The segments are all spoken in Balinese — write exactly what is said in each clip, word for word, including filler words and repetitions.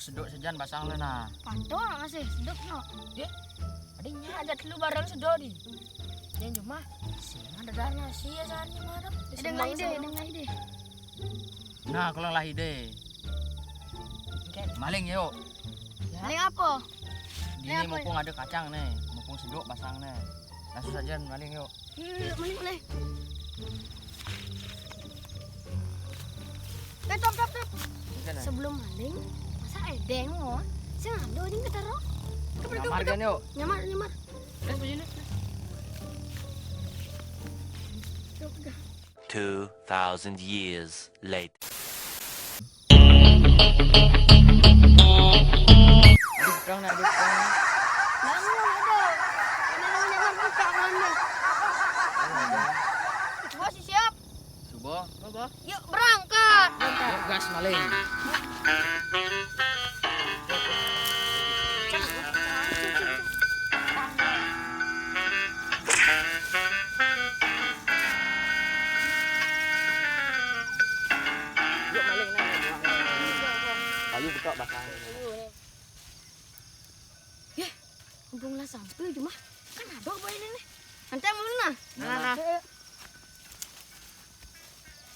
Sedok sajan basang le nah. Patuh masih sedok no. Ye. Adanya aja telu barang sedok di. Yang cuma sing ada dana sia sehari marah. Ada ngai deh, ada ngai deh. Nah, kalau lah ide. Maling yuk. Maling apa? Ini mumpung ada kacang nih, mumpung sedok basang nih. Langsung saja maling yuk. Yuk, yuk, yuk, maling, maling. Eh, top, top, top. Sebelum maling, masa edeng, oh? Sing ada ini kita roh. Nyamar kan yuk. Nyamar, nyamar. Kan begini. Top, dah. Two thousand years later. Aduh, perang nih, aduh, perang nih. Bangun, aduh. Ini namanya kan buka, mana? Subuh sih siap. Subuh. Subuh. Yuk, berangkat. Yuk, gas maling. Yuk, maling, nah, nah, nah, nah. Kayu buka basang. Yeh, mumpung lah sampai cuma kan ada apa ini nih? Nanti mau nah. Nah, nah.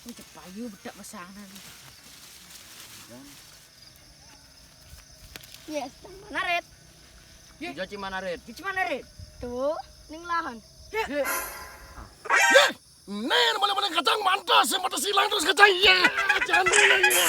Ini payu bedak basang nah. Yes, mana red? Ijo cimana red? Cimana red? Tuh, ning lahan. Nen, mana-mana kacang mantas, yang mata silang terus kacang. Iya, jangan dulu, iya.